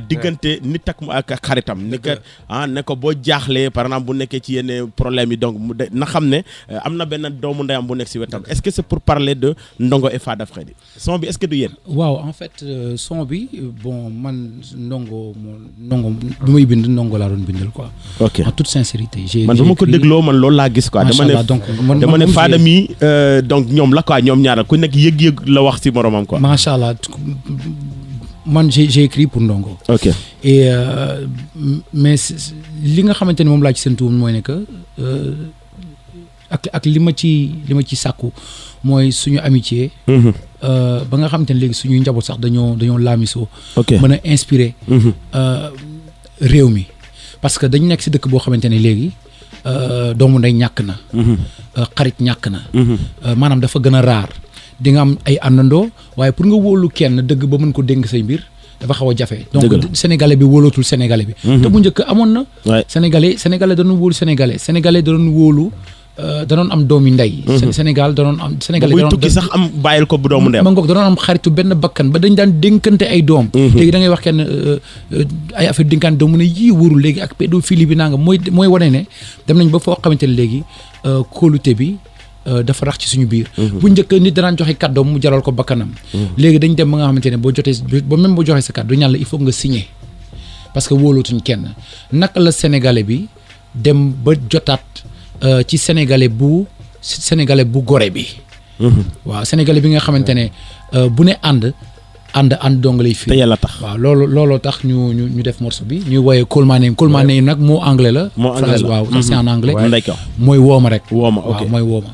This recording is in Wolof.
diggante nit ak xaritam ni que ne ko boo jaaxlee par exemple bu nekkee ci yenn problème yi donc na xam ne am na benn doomu ndeyam bu nekk si wetam est-ce que c'est pour parler de Ndongo et Fada Freddy son bi est-ce que du yéen waaw en fait son bi bon man Ndongo du may bind Ndongo laa doon bindal quoi ok en toute sincérité man ba ma ko dégloo man loolu laa gis quoi dama ne Fada mi donc ñoom la quoi ñoom ñaaral ku nekk yëg-yëg la wax ci moromam quoi macha allah man j'ai écrit pour Ndongo ok et mais li nga xamante ne moom laa ci seen tuum mooy ne que ak li ma ci sàkku mooy suñu amitié ba nga xamante ne léegi suñuy njaboot sax dañoo laamisoo mën a inspiré réew mi parce que dañu nekk si dëkk boo xamante ne léegi doomu ndey ñàkk na xarit ñàkk na maanaam dafa gën a raar di nga am ay àndandoo waaye pour nga wóolu kenn dëgg ba mën ko dénk say mbir dafa xaw a jafe donc sénégalais bi wóolootul sénégalais bi te bu njëkk amoon na sénégalais danoon wóolu sénégalais danoon wóolu danoon am doomi ndey Sénégal danoon am sénégalais buy tukki sax am bàyyil ko bu doomu ndey ma ngoog danoon am xaritu benn bakkan ba dañ daan dénkante ay doom léegi da ngay wax kenn ay affaire dénkante doom mu ne yii wóorul léegi ak pédophilie bi nanga mooy wane ne dem nañ ba foo xamante ne léegi kóolute bi dafa rax ci suñu biir bu njëkk nit danaan joxe kàddoom mu jaral ko bakkanam léegi dañ dem ba nga xamante ne boo jotee ba même boo joxee sa kàddu ñaan la il faut nga signer parce que wóolootuñ kenn naka la sénégalais bi dem ba jotaat ci sénégalais bu gore bi waaw sénégalais bi nga xamante ne bu ne ànd dong lay fii te yàlla tax waaw looloo tax ñu def morceau bi ñuy wooyee Call My Name nag moo anglais la phrase waaw c'est en anglais mooy wooma rek wooma waaw mooy wooma